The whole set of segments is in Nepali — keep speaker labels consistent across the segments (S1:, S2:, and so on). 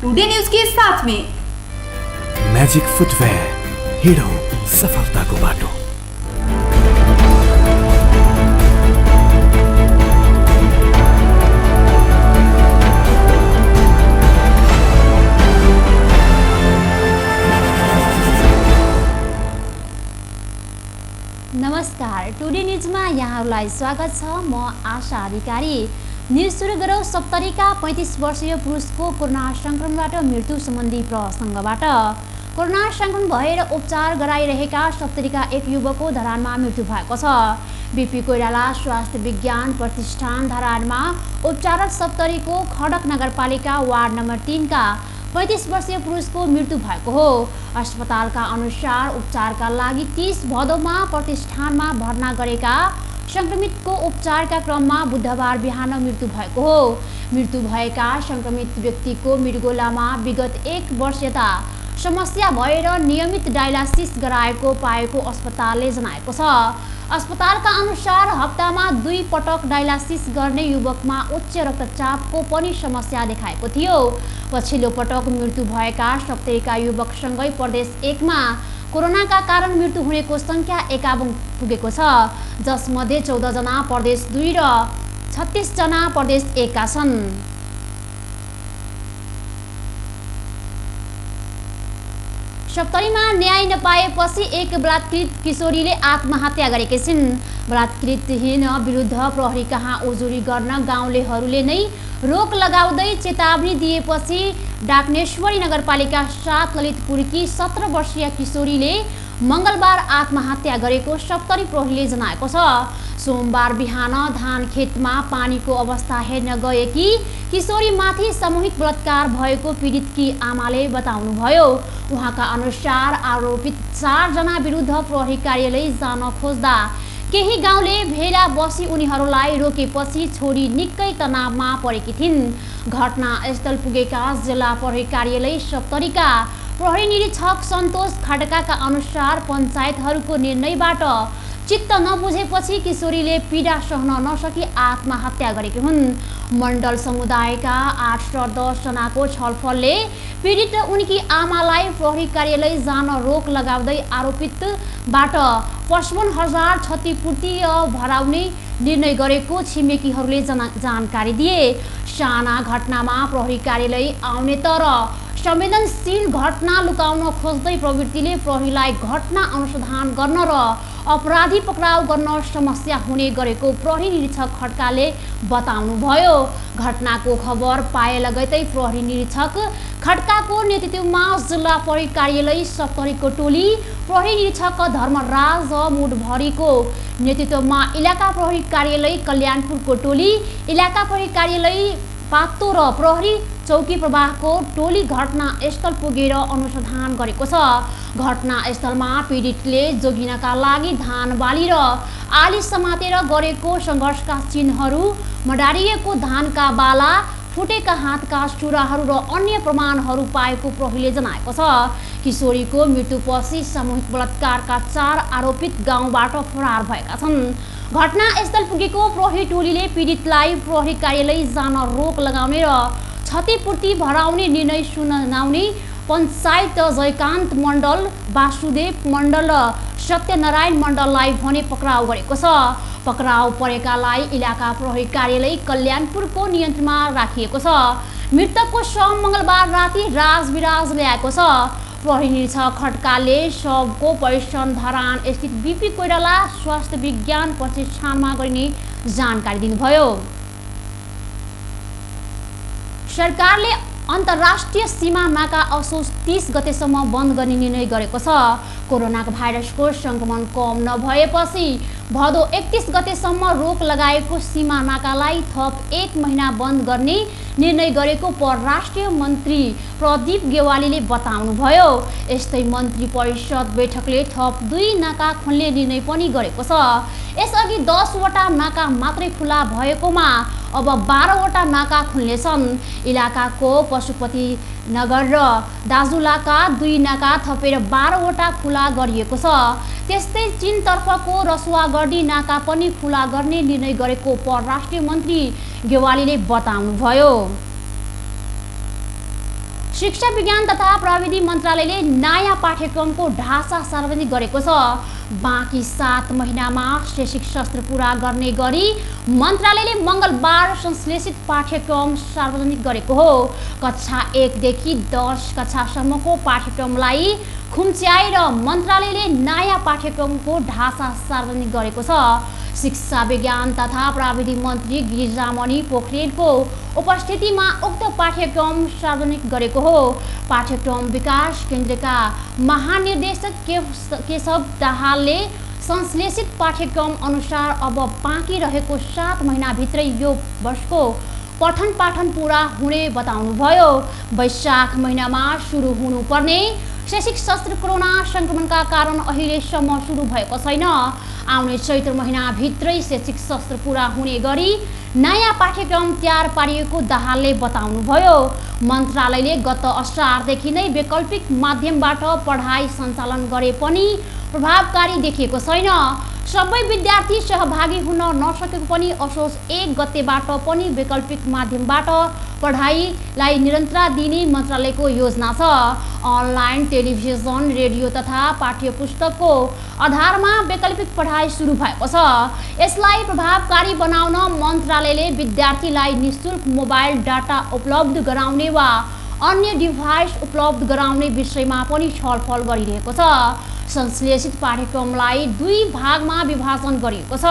S1: टुडे न्यूज के साथ में
S2: मैजिक फुटवेयर, हिडो सफलताको बाटो।
S3: नमस्कार, टुडे न्यूजमा यहाँहरूलाई स्वागत छ। म आशा अधिकारी। न्यूज सुरु गरौँ 70का 35 वर्षीय पुरुषको कोरोना संक्रमणबाट मृत्यु सम्बन्धी प्रसङ्गबाट। कोरोना संक्रमण भएर उपचार गराइरहेका 70का एक युवकको धरानमा मृत्यु भएको छ। बीपी कोइराला स्वास्थ्य विज्ञान प्रतिष्ठान धरानमा उपचाररत 70को खडक नगरपालिका वार्ड नम्बर 3 का 35 वर्षीय पुरुषको मृत्यु भएको हो। अस्पतालका अनुसार उपचारका लागि 30 भदौमा प्रतिष्ठानमा भर्ना गरेका संक्रमितको उपचारका क्रममा बुधबार बिहान मृत्यु भएको हो। मृत्यु भएका संक्रमित व्यक्तिको मृगोलामा विगत 1 वर्ष यता समस्या भएर नियमित डायलासिस गराएको पाएको अस्पतालले जनाएको छ। अस्पतालका अनुसार हप्तामा 2 पटक डायलासिस गर्ने युवकमा उच्च रक्तचापको पनि समस्या देखाएको थियो। पछिल्लो पटक मृत्यु भएका 70का युवकसँगै प्रदेश 1 मा कोरोनाका कारण मृत्यु हुनेको सङ्ख्या 51 पुगेको छ, जसमध्ये 14 जना प्रदेश 2 र 36 जना प्रदेश 1 का छन्। सप्तरीमा न्याय नपाएपछि एक बलात्कृत किशोरीले आत्महत्या गरेकी छिन्। बलात्कृतहीन विरुद्ध प्रहरी कहाँ उजुरी गर्न गाउँलेहरूले नै रोक लगाउँदै चेतावनी दिएपछि डाकनेश्वरी नगरपालिका 7 ललितपुरकी 17 वर्षीय किशोरीले मङ्गलबार आत्महत्या गरेको सप्तरी प्रहरीले जनाएको छ। सोमबार बिहान धान खेतमा पानीको अवस्था हेर्न गएकी किशोरीमाथि सामूहिक बलात्कार भएको पीडितकी आमाले बताउनुभयो। उहाँका अनुसार आरोपित 4 जना विरुद्ध प्रहरी कार्यालय जान खोज्दा केही गाउँले भेला बसी उनीहरूलाई रोकेपछि छोरी निकै तनावमा परेकी थिइन्। घटनास्थल पुगेका जिल्ला प्रहरी कार्यालय सप्तरीका प्रहरी निरीक्षक सन्तोष खड्काका अनुसार पञ्चायतहरूको निर्णयबाट चित्त नबुझेपछि किशोरीले पीडा सहन नसकी आत्महत्या गरेकी हुन्। मण्डल समुदायका 8 र 10 जनाको छलफलले पीडित उनकी आमालाई प्रहरी कार्यालय जान रोक लगाउँदै आरोपितबाट 55,000 क्षतिपूर्ति भराउने निर्णय गरेको छिमेकीहरूले जानकारी दिए। साना घटनामा प्रहरी कार्यालय आउने तर संवेदनशील घटना लुकाउन खोज्दै प्रवृत्तिले प्रहरीलाई घटना अनुसन्धान गर्न र अपराधी पक्राउ गर्न समस्या हुने गरेको प्रहरी निरीक्षक खड्काले बताउनुभयो। घटनाको खबर पाए लगतै प्रहरी निरीक्षक खड्काको नेतृत्वमा जिल्ला प्रहरी कार्यालय सप्तरीको टोली, प्रहरी निरीक्षक धर्मराज मुडभरीको नेतृत्वमा इलाका प्रहरी कार्यालय कल्याणपुरको टोली, इलाका प्रहरी कार्यालय पाक्तो र प्रहरी चौकी प्रवाहको टोली घटनास्थल पुगेर अनुसन्धान गरेको छ। घटनास्थलमा पीडितले जोगिनका लागि धान बाली र आली समातेर गरेको सङ्घर्षका चिन्हहरू, मडारिएको धानका बाला, फुटेका हातका चुराहरू र अन्य प्रमाणहरू पाएको प्रहरीले जनाएको छ। किशोरीको मृत्युपछि सामूहिक बलात्कारका 4 आरोपित गाउँबाट फरार भएका छन्। घटनास्थल पुगेको प्रहरी टोलीले पीडितलाई प्रहरी कार्यालय जान रोक लगाउने र क्षतिपूर्ति भराउने निर्णय सुनाउने पञ्चायत जयकान्त मण्डल, वासुदेव मण्डल र सत्यनारायण मण्डललाई भने पक्राउ गरेको छ। पक्राउ परेकालाई इलाका प्रहरी कार्यालय कल्याणपुरको नियन्त्रणमा राखिएको छ। मृतकको शव मङ्गलबार राति राजविराज ल्याएको छ। प्रहरी निरीक्षक खड्काले शवको परीक्षण धरान स्थित बीपी कोइराला स्वास्थ्य विज्ञान प्रतिष्ठानमा गरिने जानकारी दिनुभयो। सरकारले अन्तर्राष्ट्रिय सीमा नाका असोज 30 गतेसम्म बन्द गर्ने निर्णय गरेको छ। कोरोना भाइरसको सङ्क्रमण कम नभएपछि भदौ 31 गतेसम्म रोक लगाएको सीमा नाकालाई थप 1 महिना बन्द गर्ने निर्णय गरेको परराष्ट्र मन्त्री प्रदीप गेवालीले बताउनुभयो। यस्तै मन्त्री परिषद बैठकले थप 2 नाका खोल्ने निर्णय पनि गरेको छ। यसअघि 10 वटा नाका मात्रै खुला भएकोमा अब 12 वटा नाका खुल्नेछन्। इलाकाको पशुपति नगर र दाजुलाका 2 नाका थपेर 12 वटा खुला गरिएको छ। त्यस्तै चीनतर्फको रसुवागढी नाका पनि खुला गर्ने निर्णय गरेको परराष्ट्र मन्त्री गेवालीले बताउनुभयो। शिक्षा विज्ञान तथा प्रविधि मन्त्रालयले नयाँ पाठ्यक्रमको ढाँचा सार्वजनिक गरेको छ। बाँकी 7 महिनामा शैक्षिक सत्र पूरा गर्ने गरी मन्त्रालयले मङ्गलबार संश्लेषित पाठ्यक्रम सार्वजनिक गरेको हो। कक्षा 1 देखि 10 कक्षासम्मको पाठ्यक्रमलाई खुम्च्याएर मन्त्रालयले नयाँ पाठ्यक्रमको ढाँचा सार्वजनिक गरेको छ। शिक्षा विज्ञान तथा प्रविधि मन्त्री गिरिजामणि पोखरेलको उपस्थितिमा उक्त पाठ्यक्रम सार्वजनिक गरेको हो। पाठ्यक्रम विकास केन्द्रका महानिर्देशक केशव दाहालले संश्लेषित पाठ्यक्रम अनुसार अब बाँकी रहेको 7 महिनाभित्रै यो वर्षको पठन पाठन पूरा हुने बताउनुभयो। वैशाख महिनामा सुरु हुनुपर्ने शैक्षिक सत्र कोरोना संक्रमणका कारण अहिलेसम्म सुरु भएको छैन। आउने चैत्र महिनाभित्रै शैक्षिक सत्र पूरा हुने गरी नयाँ पाठ्यक्रम तयार पारिएको दाहालले बताउनुभयो। मन्त्रालयले गत असारदेखि नै वैकल्पिक माध्यमबाट पढाइ सञ्चालन गरे पनि प्रभावकारी देखिएको छैन। सबै विद्यार्थी सहभागी हुन नसकेको पनि असोज 1 गतेबाट पनि वैकल्पिक माध्यमबाट पढाइलाई निरन्तरता दिने मन्त्रालयको योजना छ। अनलाइन टेलिभिजन रेडियो तथा पाठ्य पुस्तकको आधारमा वैकल्पिक पढाइ सुरु भएको छ। यसलाई प्रभावकारी बनाउन मन्त्रालयले विद्यार्थीलाई निःशुल्क मोबाइल डाटा उपलब्ध गराउने वा अन्य डिभाइस उपलब्ध गराउने विषयमा पनि छलफल गरिरहेको छ। संश्लेषित पाठ्यक्रमलाई 2 भागमा विभाजन गरिएको छ,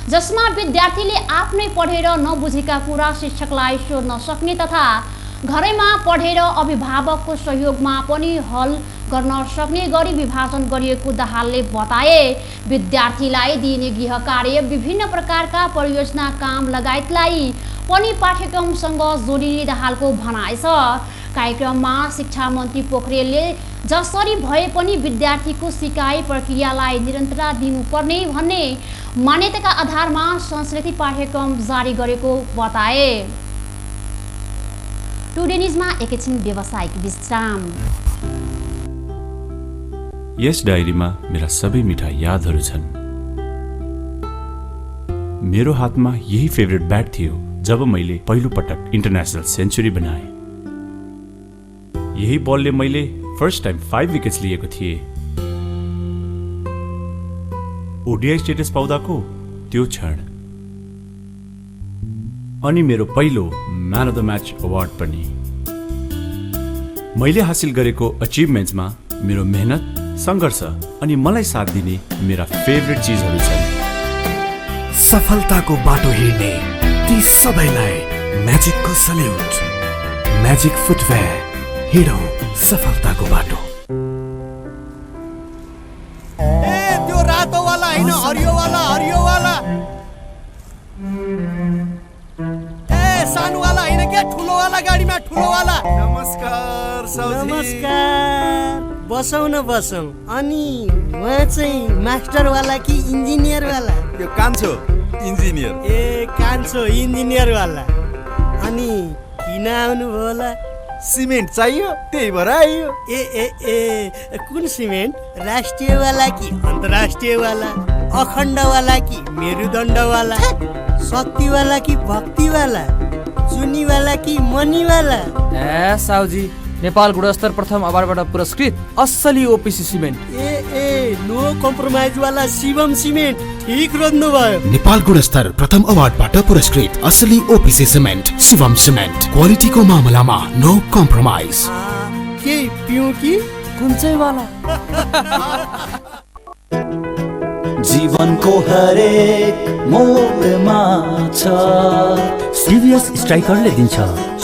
S3: जसमा विद्यार्थीले आफ्नै पढेर नबुझेका कुरा शिक्षकलाई सोध्न सक्ने तथा घरैमा पढेर अभिभावकको सहयोगमा पनि हल गर्न सक्ने गरी विभाजन गरिएको दाहालले बताए। विद्यार्थीलाई दिइने गृह कार्य, विभिन्न प्रकारका परियोजना काम लगायतलाई पनि पाठ्यक्रमसँग जोडिने दाहालको भनाइ छ। कार्यक्रममा शिक्षा मन्त्री पोखरेलले जसरी भए पनि विद्यार्थीको सिकाइ प्रक्रियालाई निरन्तरता दिनुपर्ने भन्ने मान्यताका आधारमा संश्लेषित पाठ्यक्रम जारी गरेको बताए। टुडे न्युजमा एकैछिन व्यावसायिक विश्राम।
S2: यस डायरीमा मेरा सबै मिठा यादहरू छन्। मेरो हातमा यही फेभरेट ब्याट थियो जब मैले पहिलो पटक इन्टरनेसनल सेन्चुरी बनाएँ। यही बलले मैले फर्स्ट टाइम 5 विकेट्स लिएको थिएँ। ओडिआई स्टेटस पाउँदाको त्यो क्षण, अनि मेरो पहिलो man of the match award पनि। मैले हासिल गरेको अचिभमेन्ट्समा मेरो मेहनत, सङ्घर्ष अनि मलाई साथ दिने मेरा फेभरेट चिजहरू छन्।
S1: सफलताको बाटो हिँड्ने ती सबैलाई म्याजिकको सल्युट। म्याजिक फुटवेयर, हिँडौँ सफलताको बाटो।
S4: ए त्यो रातो वाला हैन, हरियो वाला, हरियो वाला। ए सानो वाला हैन के, ठुलो वाला गाडीमा ठुलो वाला।
S5: नमस्कार साउजी।
S4: नमस्कार। बसौँ न बसौँ। अनि उहाँ चाहिँ मास्टर वाला कि इन्जिनियर वाला?
S5: यो कान्छो इन्जिनियर।
S4: ए कान्छो इन्जिनियर वाला। अनि किन आउनु भयो होला?
S5: सिमेन्ट चाहियो, त्यही भएर आइयो।
S4: ए ए ए कुन सिमेन्ट? राष्ट्रिय वाला कि अन्तर्राष्ट्रिय वाला? अखण्ड वाला कि मेरुदण्ड वाला? शक्ति वाला कि भक्ति वाला? चुनी वाला कि मनी वाला?
S6: ए साउजी, नेपाल गुणस्तर प्रथम अवार्डबाट पुरस्कृत असली ओपिसी सिमेन्ट।
S4: ए नो कम्प्रोमाइज वाला शिवम सिमेन्ट। ठीक रोज्नु भयो।
S1: नेपाल गुणस्तर प्रथम अवार्डबाट पुरस्कृत असली ओपिसी सिमेन्ट शिवम सिमेन्ट। क्वालिटीको मामलामा नो कम्प्रोमाइज।
S4: के पिउँ कि
S6: कुन चाहिँ वाला?
S7: जीवनको हरेक मोडमा छ सीरियस स्ट्राइकरले दिन्छ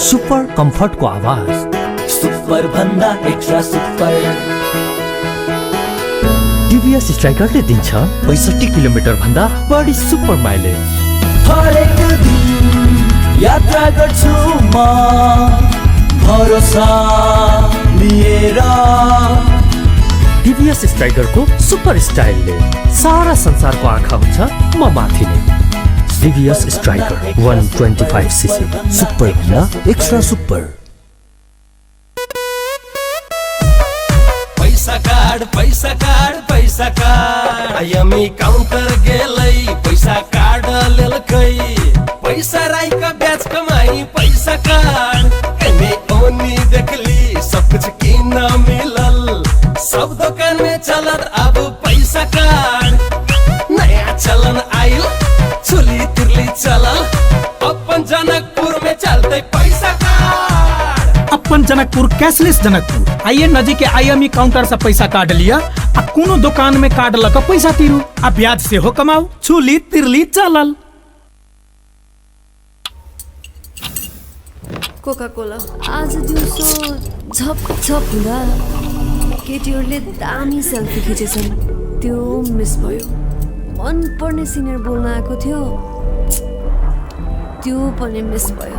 S7: सुपर कम्फर्टको आवाज। सुपर भन्दा एक्स्ट्रा सुपर। टिभीएस स्ट्राइकरले दिन्छ 65 किलोमिटर भन्दा बढी सुपर माइलेज। हरेक दिन यात्रा गर्छु म भरोसा लिएर। टिभीएस स्ट्राइकरको सुपर स्टाइलले सारा संसारको आँखा हुन्छ म माथि नै। टिभीएस स्ट्राइकर 125 सीसी सुपर भन्दा एक्स्ट्रा सुपर।
S8: पैसा कार्ड आयमी काउन्टर गेलै पैसा कार्ड लेलकै। पैसा राइका ब्याज कमाई पैसा कार्ड एमे ओनी देखली
S9: अपन जनकपुर कैशलेस जनकपुर आइए नजीक के IME काउंटर से पैसा काट लिया आ कोनो दुकान में काट लक पैसा तिरू आ ब्याज से हो कमाऊ छुली तिरली चलल।
S10: कोका कोला आज दिउँसो झप झप हुँदा केटीहरूले दामी सेल्फी खिचेछन्, त्यो मिस भयो। मन पर्ने सिनियर बोल्न आएको थियो, त्यो पनि मिस भयो।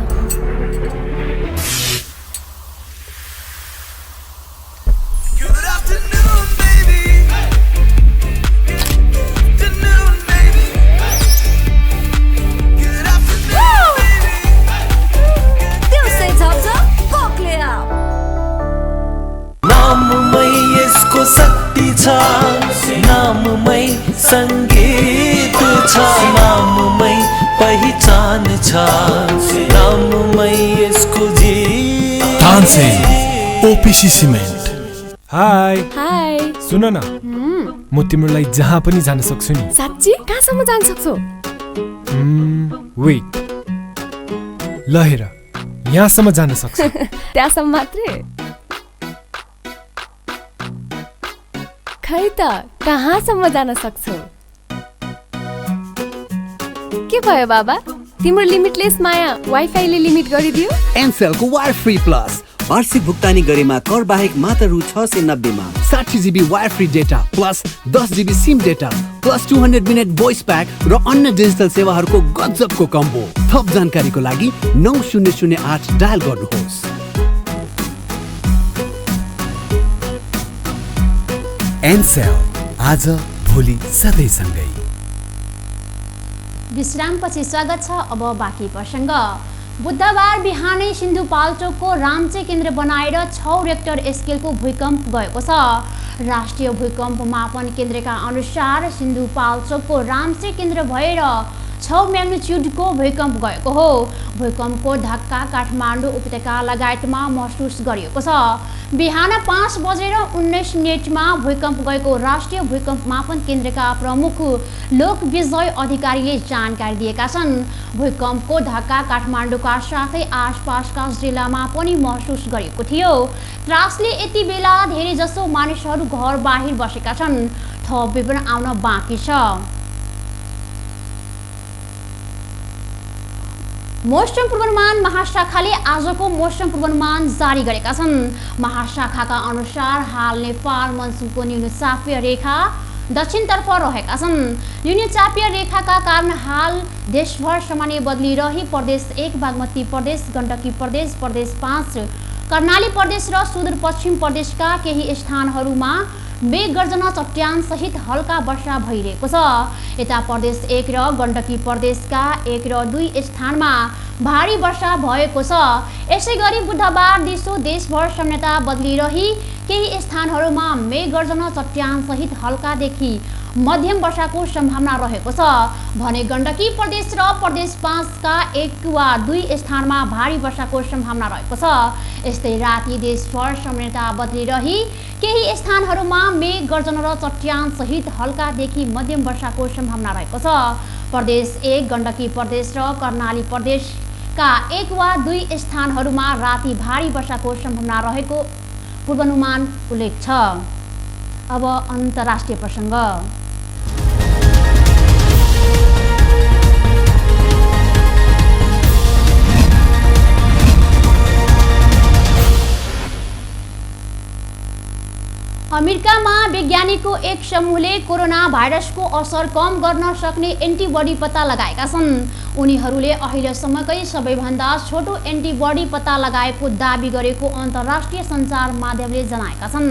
S8: शक्ति छ नाममै संगीत छ, नाममै पहिचान छ, नाममै यसको जीत।
S11: Tansen OPC cement.
S12: Hi
S10: hi,
S12: सुन न, म तिम्रो लागि जहाँ पनि जान सक्छु नि।
S10: साच्ची? कहाँसम्म जान सक्छौ?
S12: वेट, ल हेर, यहाँसम्म जान सक्छु।
S10: त्यहाँसम्म मात्रै? खै त कहाँसम्म जान सक्छौ? के भयो बाबा, तिम्रो लिमिटलेस माया वाइफाईले लिमिट गरिदियो?
S13: एनसेलको वायर फ्री प्लस वार्षिक भुक्तानी गरेमा कर बाहेक मात्र रु 690 मा 60 GB wire free data plus 10 GB SIM data plus 200 minute voice pack र अन्य डिजिटल सेवाहरूको गजबको कम्बो। थप जानकारीको लागि 9008 डायल गर्नुहोस्। एनसेल, आज भोलि सधैँ सँगै।
S3: विश्रामपछि स्वागत छ। अब बाँकी प्रसङ्ग। बुधबार बिहानै सिन्धुपाल्चोकको रामचे केन्द्र बनाएर 6 रेक्टर स्केलको भूकम्प गएको छ। राष्ट्रिय भूकम्प मापन केन्द्रका अनुसार सिन्धुपाल्चोकको रामचे केन्द्र भएर 6 म्याग्निच्युडको भूकम्प गएको हो। भूकम्पको धक्का काठमाडौँ उपत्यका लगायतमा महसुस गरिएको छ। बिहान 5:19 भूकम्प गएको राष्ट्रिय भूकम्प मापन केन्द्रका प्रमुख लोक विजय अधिकारीले जानकारी दिएका छन्। भूकम्पको धक्का काठमाडौँका साथै आसपासका जिल्लामा पनि महसुस गरिएको थियो। त्रासले यति बेला धेरै जसो मानिसहरू घर बाहिर बसेका छन्। थप विवरण आउन बाँकी छ। मौसम पूर्वानुमान महाशाखाले आजको मौसम पूर्वानुमान जारी गरेका छन्। महाशाखाका अनुसार हाल नेपाल मनसुनको न्यूनचापीय रेखा दक्षिणतर्फ रहेका छन्। न्यूनचापीय रेखाका कारण हाल देशभर सामान्य बदली रही प्रदेश 1 बागमती प्रदेश, गण्डकी प्रदेश, प्रदेश 5, कर्णाली प्रदेश र सुदूरपश्चिम प्रदेशका केही स्थानहरूमा मेघ गर्जना चट्यान सहित हल्का वर्षा भइरहेको छ। यता प्रदेश 1 र गण्डकी प्रदेशका 1 र 2 स्थानमा भारी वर्षा भएको छ। यसैगरी बुधबार दिउँसो देशभर सामान्यता बदली रही केही स्थानहरूमा मेघ गर्जना चट्यान सहित हल्कादेखि मध्यम वर्षाको सम्भावना रहेको छ भने गण्डकी प्रदेश र प्रदेश 5 का 1 वा 2 स्थानमा भारी वर्षाको सम्भावना रहेको छ। यस्तै राति देशभर सामान्यता बदली रही केही स्थानहरूमा मेघ गर्जना र चट्यान सहित हल्कादेखि मध्यम वर्षाको सम्भावना रहेको छ। प्रदेश 1 गण्डकी प्रदेश र कर्णाली प्रदेशका 1 वा 2 स्थानहरूमा राति भारी वर्षाको सम्भावना रहेको पूर्वानुमान उल्लेख छ। अब अन्तर्राष्ट्रिय प्रसङ्ग। अमेरिकामा वैज्ञानिकको एक समूहले कोरोना भाइरसको असर कम गर्न सक्ने एन्टिबडी पत्ता लगाएका छन्। उनीहरूले अहिलेसम्मकै सबैभन्दा छोटो एन्टिबडी पत्ता लगाएको दाबी गरेको अन्तर्राष्ट्रिय सञ्चार माध्यमले जनाएका छन्।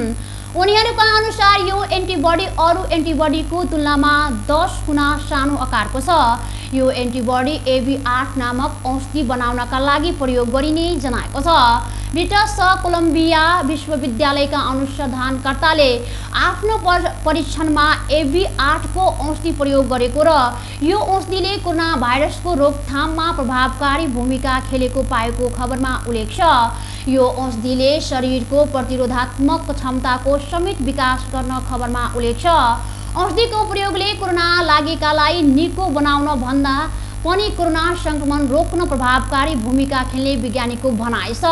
S3: उनीहरूका अनुसार यो एन्टिबडी अरू एन्टिबडीको तुलनामा 10 गुणा सानो आकारको छ। यो एन्टिबडी AB8 नामक औषधि बनाउनका लागि प्रयोग गरिने जनाएको छ। ब्रिटिस कोलम्बिया विश्वविद्यालयका अनुसन्धानकर्ताले आफ्नो परीक्षणमा AB8 को औषधि प्रयोग गरेको र यो औषधिले कोरोना भाइरसको रोकथाममा प्रभावकारी भूमिका खेलेको पाएको खबरमा उल्लेख छ। यो औषधिले शरीरको प्रतिरोधात्मक क्षमताको समेत विकास गर्न खबरमा उल्लेख छ। औषधिको प्रयोगले कोरोना लागेकालाई निको बनाउन भन्दा पनि कोरोना संक्रमण रोक्न प्रभावकारी भूमिका खेल्ने वैज्ञानिकको भनाइ छ।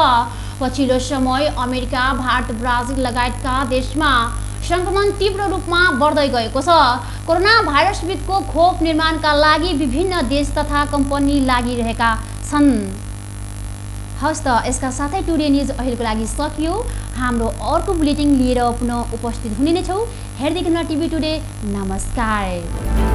S3: पछिल्लो समय अमेरिका, भारत, ब्राजिल लगायतका देशमा संक्रमण तीव्र रूपमा बढ्दै गएको छ। कोरोना भाइरस विरुद्धको खोप निर्माणका लागि विभिन्न देश तथा कम्पनी लागिरहेका छन्। हस् त यसका साथै टुडे न्युज अहिलेको लागि सकियो। हाम्रो अर्को बुलेटिन लिएर पुनः उपस्थित हुने नै छौँ। हेर्दै गर्नु टिभी टुडे। नमस्कार।